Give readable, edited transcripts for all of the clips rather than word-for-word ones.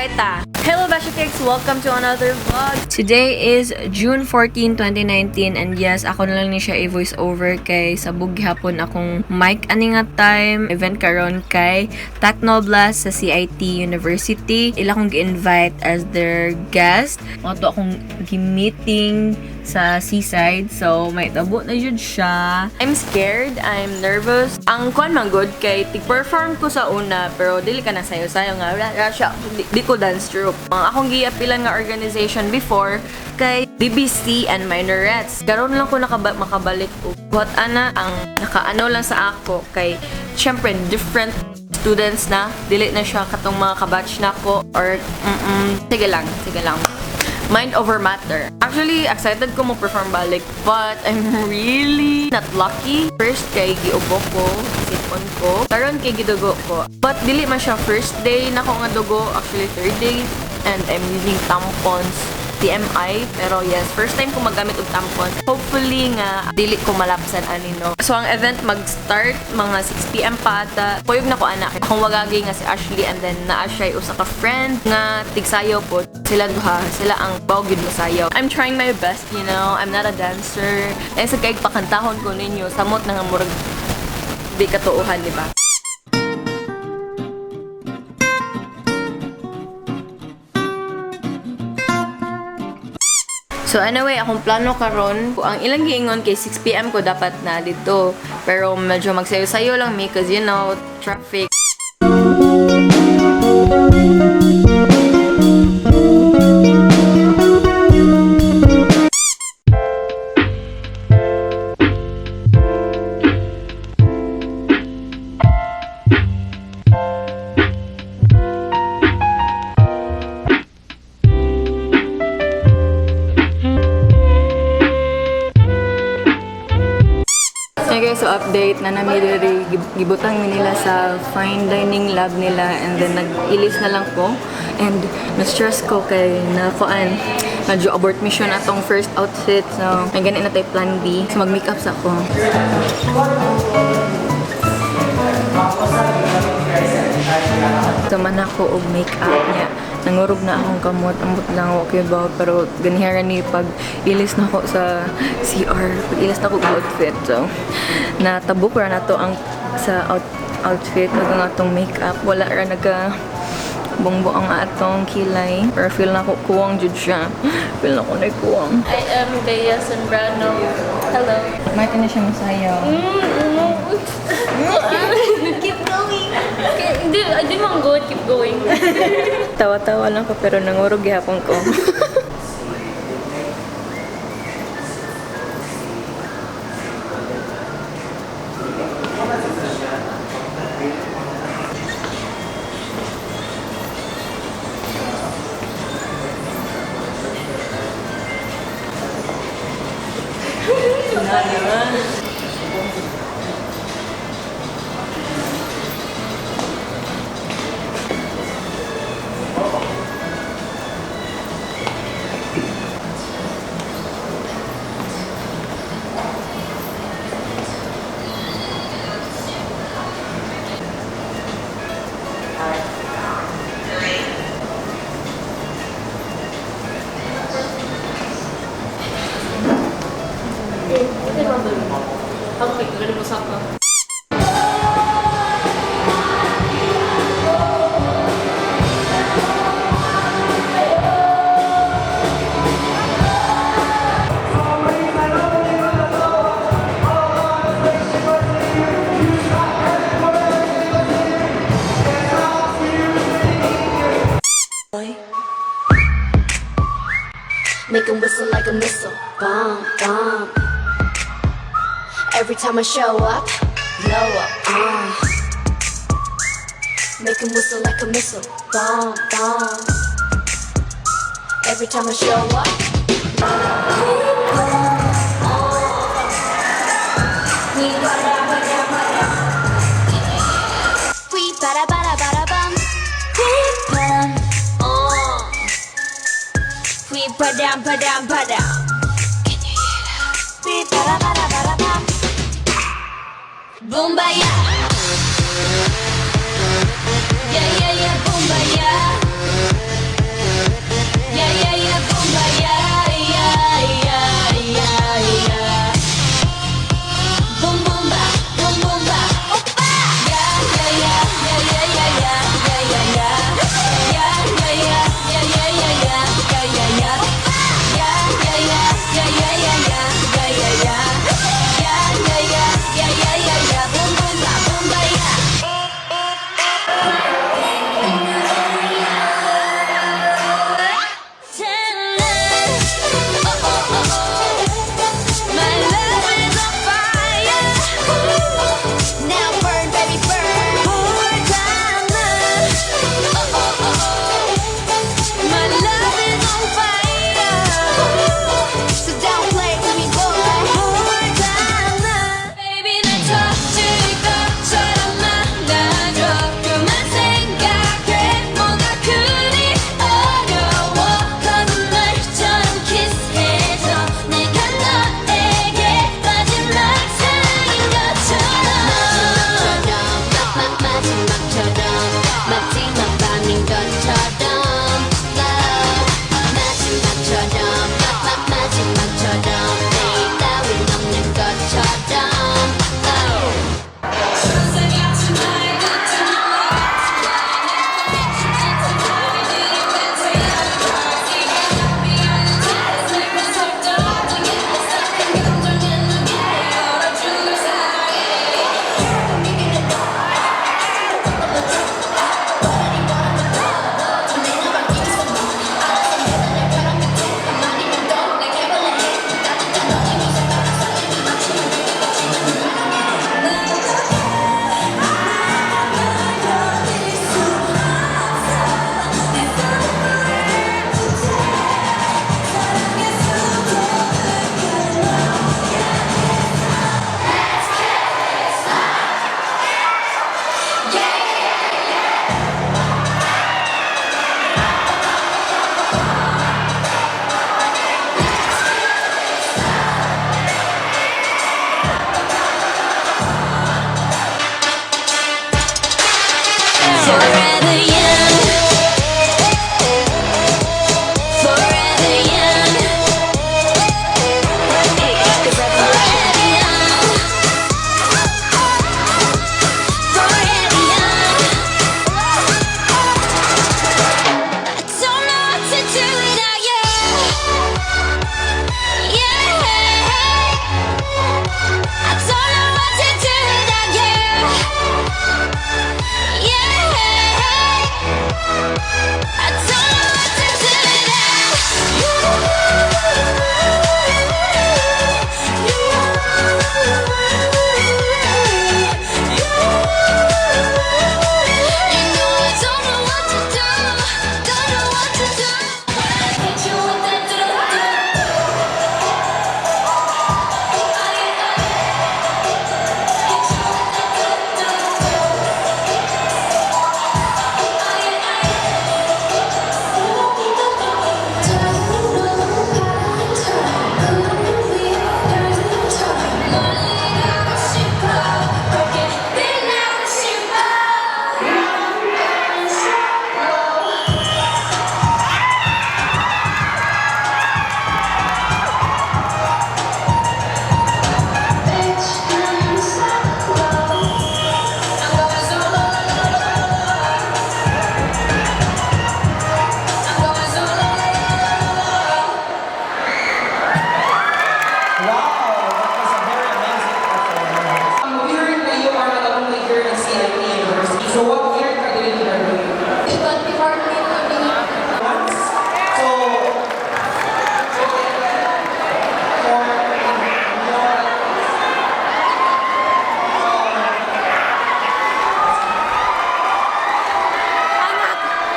Alright ta. Hello, Basha Cakes! Welcome to another vlog! Today is June 14, 2019, and yes, ako na lang ni siya i-voice over kay sabog gihapon akong mic ani nga time. Event karon kay Technoblast sa CIT University. Ila akong gi-invite as their guest. Mao to akong gi-meeting sa seaside. So, may tabo na jud siya. I'm scared. I'm nervous. Ang kuan man good kay tig-perform ko sa una pero dili ka na sayo-sayo nga wala ra siya. Di ko dance troupe. Ang akong giapilan nga organization before kay DBC and Minorettes. Karon lang ko makabalik og what ana ang nakaano lang sa ako kay syempre different students na, dili na siya katong mga kabatch na ko or sige lang, sige lang. Mind over matter. Actually, excited ko mo perform balik, but I'm really not lucky. First kay giubo ko, sipon ko. Karon kay gidugo ko. But dili man siya first day na ko nga dugo, actually third day, and I'm using tampons. TMI, pero yes, first time ko maggamit og tampon. Hopefully nga dili ko malapsan ani, no. So ang event mag-start mga 6 PM pa ata. Kuyog na ko anak. Akong wagagi nga si Ashley and then naa siya usa ka friend nga tigsayaw po. Sila duha, sila ang baw gyud mosayaw. I'm trying my best. I'm not a dancer. Eh sa kay pakantahon ko ninyo, samot na nga murag di katuohan, di ba? So anyway, akong plano karon, ang ilang giingon kay 6 PM ko dapat na dito. Pero medyo magsayo-sayo lang mi cause traffic. Hey guys, so update na nami diri, gibutang mi nila sa fine dining lab nila and then nag-ilis na lang ko and na-stress ko kay na kuan medyo abort mission atong first outfit, so may gani na tayo plan B, so mag-makeup sa ako. Tuman ako og makeup niya. Nangurog na akong kamot, ambot lang ako kay ba, pero ganihara ni pag ilis na ako sa CR, pag ilis na ako og outfit. So, natabok ra na to ang sa outfit ug ang atong makeup. Wala ra naga bongbo ang atong kilay. Pero feel na ako kuwang jud siya. Feel na ko na kuwang. I am Bea Sembrano. Hello. Martin na siya masayaw. Keep going. Hindi, hindi man good. Keep going. Tawa-tawa lang ko pero nangurog gihapon ko. Okay, ganun mo sa ako. Make 'em whistle like a missile. Bomb, bomb. Every time I show up, blow up. Make 'em whistle like a missile. Bomb, bomb. Every time I show up. We ba ba ba ba bum. We bum. We ba down, ba down, ba down. Can you hear that? We ba da ba da ba da bum. Boom ba ya. Yeah, boom ba ya. I don't know what to do without you. You know I don't know what to do, don't know what to do. Hit you with that do-do. Hit you with that do-do. 멀리 가고 싶어, 밝게 빛나고 싶어. Bitch, I'm solo. I'm going solo. I'm going solo. Wow, that was a very amazing performance. We heard that you are an alumni here in CIT University. So what year ka did you graduate? Once. So, for your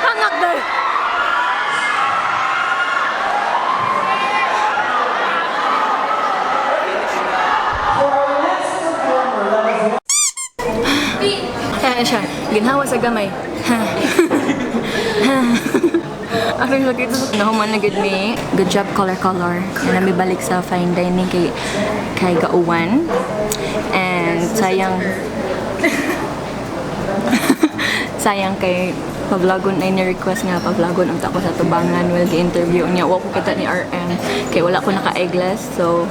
Hangak dahil! For our next performer, that is Kaya siya, ginhawa sa gamay. Aron lagi ito. Nahuman na gud mi. Good job, color color. Nami balik sa fine dining kay Gauwan. And sayang sayang kay pavlogon ay ni-request nga pavlogon unta ko sa tubangan while gi-interview niya. Wa ko kita ni RM kay wala ko naka-eyeglass, so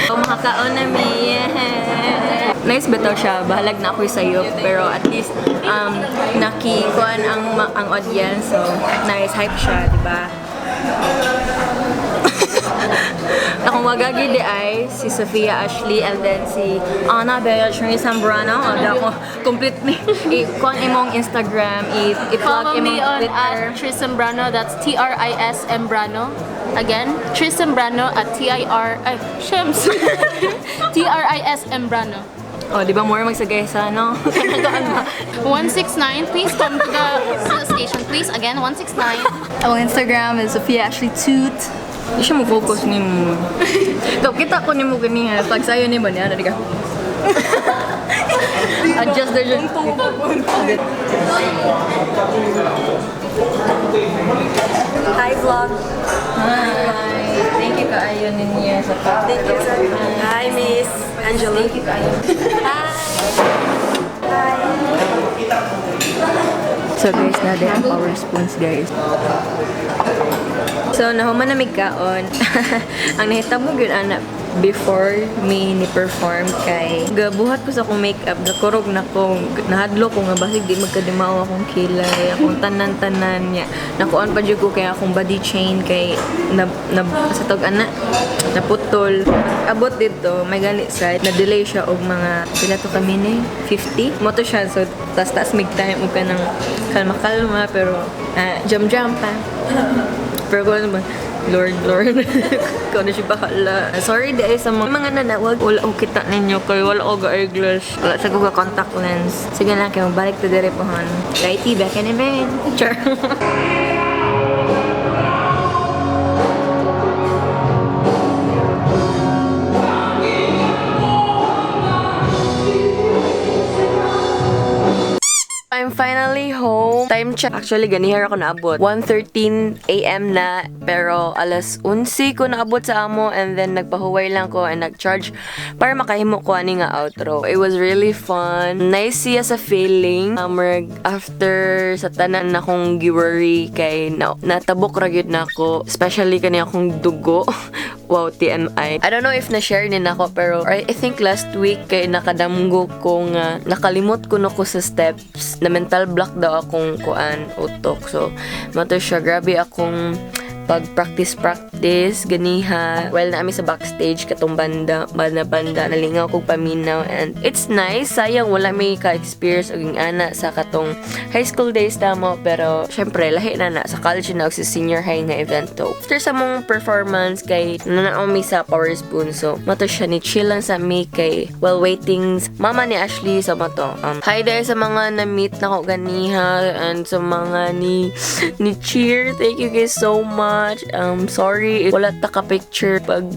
so, makakaon na mi. Yeah. Nice bitaw siya. Bahalag na ako'y sayop. Pero at least, nakikuan ang audience. So, nice. Hype siya, di ba? Akong wagagi di ay si Sophia Ashley and then si Ana Beatriz Zambrano. Ada ako complete ni i-kuan imong Instagram, i-plug Follow imong me on Twitter. at Tris Zambrano. That's Tris Embrano. Again, Tris Zambrano at T I R. Ay, Shems. Tris Embrano. Oh, di ba more magsagay sa no? 169. Please come to the station. Please again, 169. Our Instagram is Sophia Ashley Toot. Di siya mo-focus nimo. Ikaw, kita ko nimo ganiha. Pag sayo nimo niya, ano di ka? Adjust the Hi, vlog. Hi. Thank you kaayo ninyo sa pag. Thank you, sir. Hi, Miss Angela. Thank you kaayo. So guys, na ang power spoons, guys. So nahuman na mig kaon. Ang nahitabo gyud ana before me ni perform kay gabuhat ko sa akong makeup, gakurog na ko, nahadlo ko nga basig di magkadimao akong kilay, akong tanan-tanan niya. Nakuan pa jud ko kay akong body chain kay na sa tawag ana naputol. Abot dito, may gani side, na-delay siya og mga pila to kami ni 50. Mo to siya, so tas tas mig time og kanang kalma-kalma pero jam-jam pa. Pero kung ano ba, Lord, Lord, ikaw na siya bahala. Sorry dahil sa mga nanawag. Wala ko kita ninyo kay wala ko ga-eyeglass. Wala sa ko ga-contact lens. Sige lang, kay magbalik to dire pohon. Righty, back in a minute. Char. I'm finally home. Time check. Actually, ganihar ako naabot. 1:13 a.m. na, pero alas 11 ko naabot sa amo and then nagpahuway lang ko and nag-charge para makahimo ko ani nga outro. It was really fun. Nice siya sa feeling. After sa tanan na akong giworry kay natabok ra gyud na ako, especially kani akong dugo. Wow, TMI. I don't know if na-share ni nako pero I think last week kay nakadamgo ko nga nakalimot ko no ko sa steps na mental block daw akong kuan utok. So, mato siya, grabe akong pag practice practice ganiha well naa mi sa backstage katong banda banda banda, nalingaw kog paminaw and it's nice. Sayang wala may ka-experience og ana sa katong high school days namo, pero syempre lahi na na sa college na og sa senior high nga event to. After sa among performance kay naa mi sa Power Spoon, so mao to siya, ni chill lang sa mi kay while waiting mama ni Ashley. So mao to, hi there sa mga na-meet nako ganiha and sa mga ni cheer. Thank you guys so much. Sorry if wala ta ka picture pag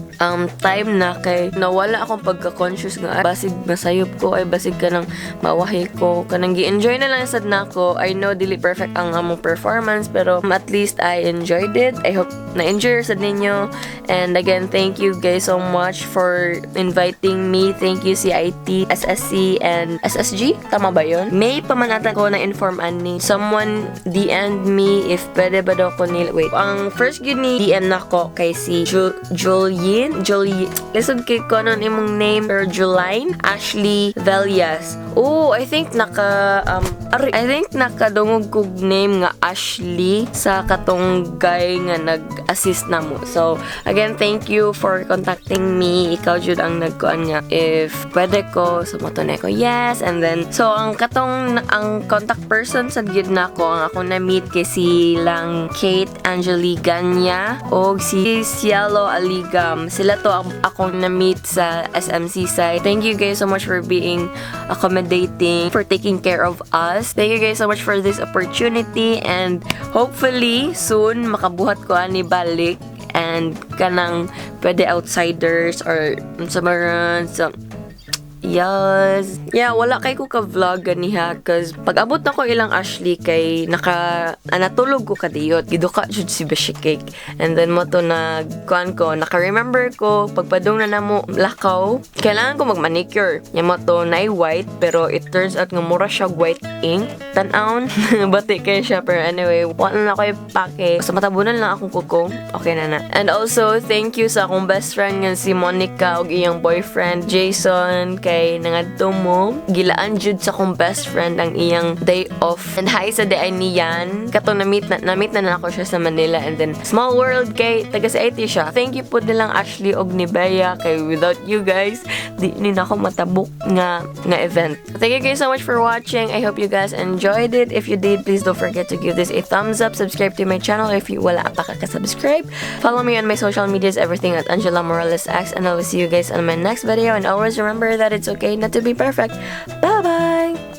time na kay nawala akong pagka-conscious nga ay, basig masayop ko, ay basig kanang mawahi ko, kanang gi-enjoy na lang sad nako. I know dili perfect ang among performance, pero at least I enjoyed it. I hope na-enjoy sad ninyo. And again, thank you guys so much for inviting me. Thank you, CIT, SSC and SSG. Tama ba yun? May pamanatan ko na inform ani. Someone DM'd me if pwede ba daw ko nila. Wait, ang first gyud ni DM nako kay si Julien, Julie, lisod kay ko nun imong name, pero Juline Ashley Velias. Oh, I think naka I think nakadungog kog name nga Ashley sa katong guy nga nag-assist namo. So, again, thank you for contacting me. Ikaw jud ang nagkuan nga if pwede ko, so mao to ko, yes. And then, so ang katong ang contact person sa gyud nako, ang akong na-meet kay si lang Kate Angeli Ganya og si Cielo Aligam. Sila to ang akong na-meet sa SMC side. Thank you guys so much for being accommodating, for taking care of us. Thank you guys so much for this opportunity and hopefully soon makabuhat ko ani balik and kanang pwede outsiders or sa maron. So yes. Yeah, wala kay ko ka-vlog ganiha 'cause pag abot nako ilang Ashley kay naka natulog ko kadiyot. Giduka jud si Beshi Cake. And then mao to nag kuan ko, naka-remember ko pagpadung na namo lakaw, kailangan ko mag-manicure. Nya mao to na white, pero it turns out nga mura siya white ink. Tan-awon, bati kay siya, pero anyway, wala na ko pake. Sa matabunan lang akong kuko. Okay na na. And also, thank you sa akong best friend nga si Monica ug iyang boyfriend Jason kay nangadto mo. Gilaan jud sa akong best friend ang iyang day off. And hi sa day niyan. Kato na-meet na nako siya sa Manila and then small world kay taga sa IT siya. Thank you pod nilang Ashley og ni Bea kay without you guys, di ni nako matabok nga event. Thank you guys so much for watching. I hope you guys enjoyed it. If you did, please don't forget to give this a thumbs up. Subscribe to my channel if you wala pa ka-subscribe. Follow me on my social medias, everything at Angela Morales X, and I will see you guys on my next video. And always remember that it's okay not to be perfect. Bye-bye!